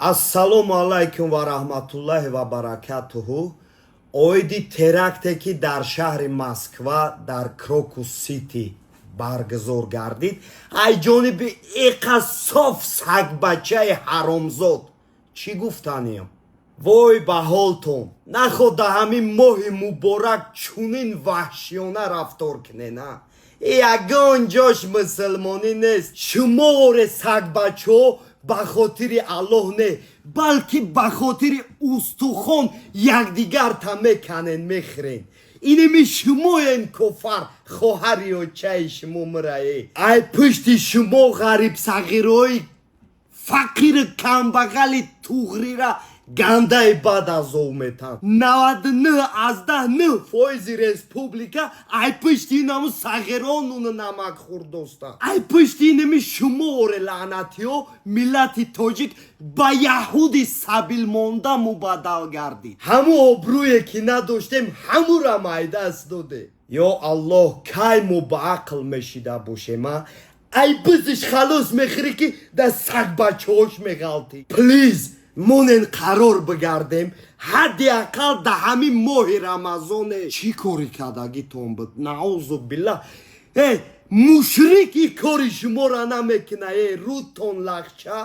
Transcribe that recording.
Ассалому алайкум ва раҳматуллоҳи ва баракатуҳу. Оиди теракте, ки дар шаҳри Москва, дар Крокус Сити баргузор гардид, ай ҷониби иқа соф сагбачаи ҳаромзод, чӣ гуфтаниям? Вой ба ҳолтон! Наход да ҳамин моҳи муборак чунин ваҳшиёна рафтор кунена. Ягон ҷош мусулмонӣ нест. Шуморе сагбачаҳо ба хотири Аллоҳ не, балки ба хотири устухон якдигарта меканен, мехӯрен. Иними шумоен, кофар хоҳари очаи шумо мирае. Ай пушти шумо ғарибсағирои фақири камбағали туғрира гандаи бад азоб метанд. 99,9 фоизи республика ай пушти инаму сағирон нуну намак хӯрдоста. Ай пушти инами шумо, оре лаънатиҳо, миллати тоҷик ба яҳуди сабилмонда мубаддал гардид. Ҳамун обрӯе ки надоштем, ҳамура майдаст доде. Ё Аллоҳ, кай мо ба ақл мешида бошем? А ай бизиш халос мехӯрӣ, ки дар сагбачаҳош меғалтӣ. Плиз, монен қарор бигардем, ҳадди ақал да ҳамин моҳи Рамазоне. Чӣ кори кардагитон буд? Наузу биллаҳ! Э, мушрики кори шуморо намекуна. Э, рӯтон лахча.